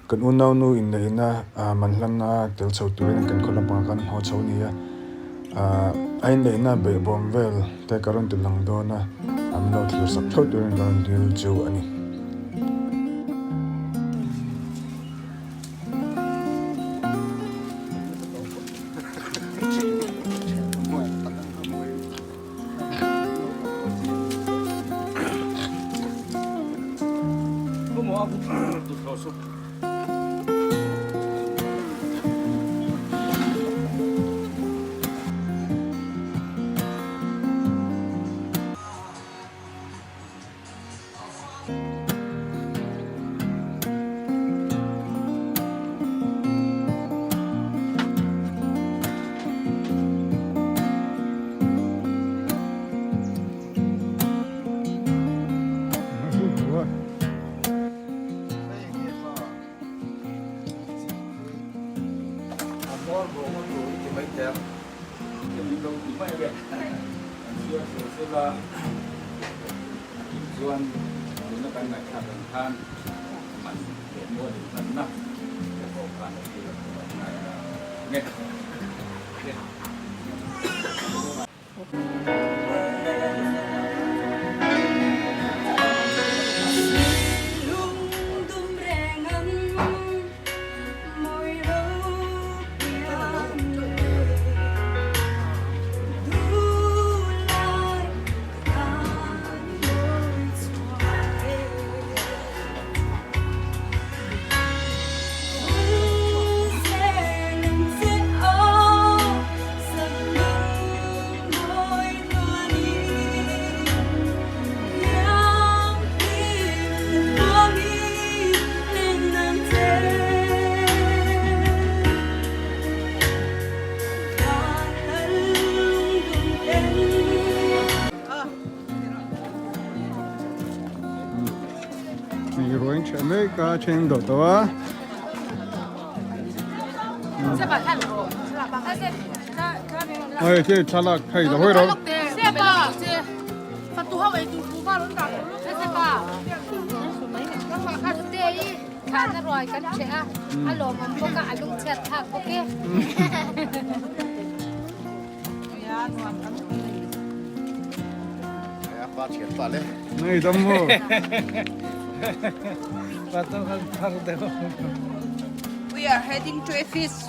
Kan unaunu inneihna man hlanna tel chho turin kan khaw lampangah khan an haw chho a ni a. A inneihna behbawm vel te ka rawn ti lang dawn a, an lo thlir sak theuh turin ka rawn dil chu a ni. Mek a then dawh tawh a. Hei khi thlalak hei lo hawi rawh. Nei dam maw. We are heading to a feast.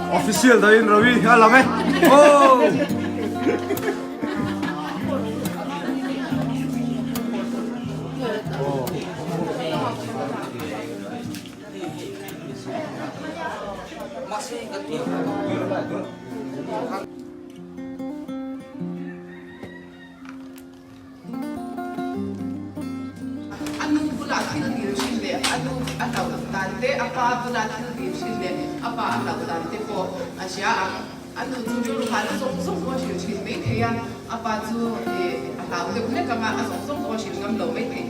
Official dahin Ravi a lang e. Oh! A nu bulah thil dil thin leh a nu a hlauh dan te, a pa bulah thil dil thin leh a pa a hlauh dan te pawh a hria ang. A nu chu rilru hahna zawng zawng pawh a hrilh thin mai thei a, a pa chu a hlau deuh hlek ang a, a zawng zawng pawh a hrilh ngam lo mai thei.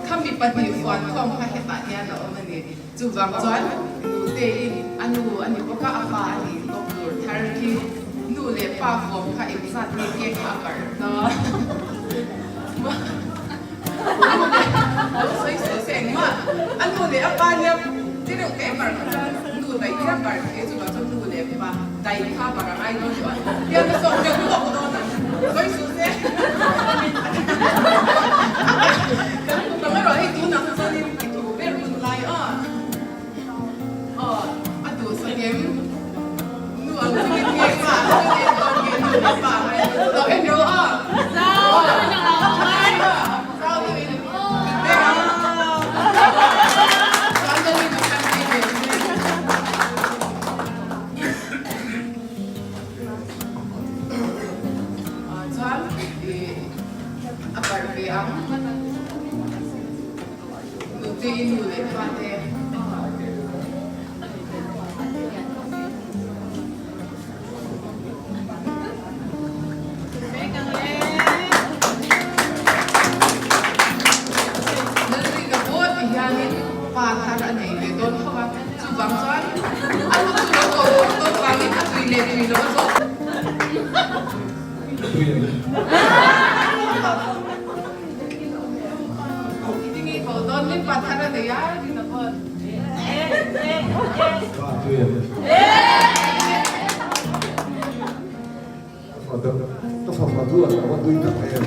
Khami pahnih fuan khawm kha hetah hian a awm a ni. Chuvang chuan nute-in a nu a ni bawk a, a pa a ni bawk tur thar khi nu leh pa fawm kha engzat nge cake kha a barh ta. Nu leh lo sawi suh se engmah a nu leh a pa nia ti reuh teh barh kha chuan nu daih kha barh thei chuvang chuan nu leh pa daih kha barh a ngai dawn tawh a, tiang a sawm deuh luak dawn a sawi suh se. Kan hmu ang erawh hei tunah kha chuanin i thu ber hun lai a aw a duhsak em nu ang chungin nge pa ang chungin dawn nge nu leh pa ang ai lo en ro a zau deuhin kan ber ang chuan deuhin a kan ei ve se. Chuan i a barh ve ang. Nute i nu leh pa te. Lalrina pawh ti hianin pa thar a nei ve dawn tho a, chuvang chuan a nu chu lo ko phawt dawn vangin a tui leh tui lo a zawk. Ka fapa duat a va tui tak em.